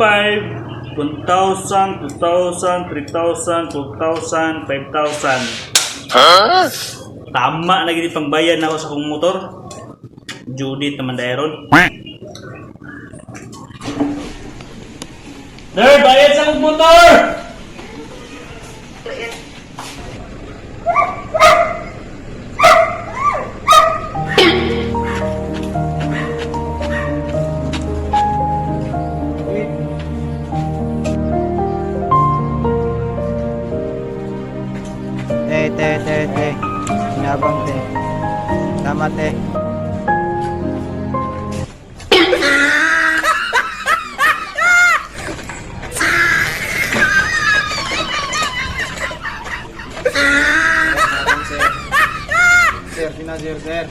5, 1,000, 2,000, 3,000, 4,000, 5,000. Tama na gini pangbayad na ako sa akong motor. Judith naman dairon. Der, bayad sa akong motor! Te, te, te, te. Hinabang, te. Tama, te. Hinabang, sir. Sir, sina, sir, sir.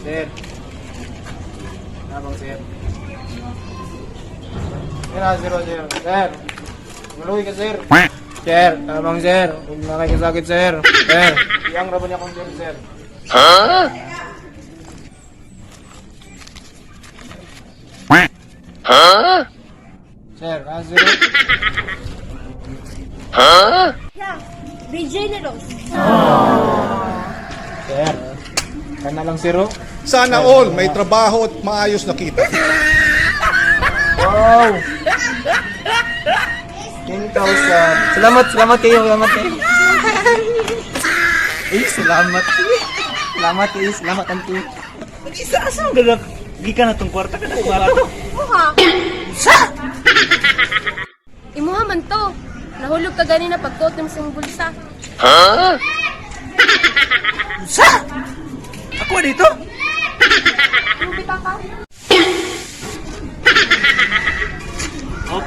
Sir. Hinabang, sir. Sir, sir, sir. Sir. Maluwi ka, sir. Sir, tamang sir. Huwag na kayo kasakit, sir. Sir, iyang rabon niya kong sir, sir. Sir, ah, sir. Yeah, be generous. Sir, kana lang sir, oh. Sana all may trabaho at maayos na kita. Wow! 10,000. Salamat, salamat kayo, salamat kayo. Eh, salamat. Salamat kayo, salamat auntie. Isa asa ang ganak? Gikan na tong kwarta ka na kwarta. Imuha. Sa! Imuha man to. Nahulog ka gani na pagkuot ng sa imong bulsa. Sa! Ako dito? Lupit ka. Op.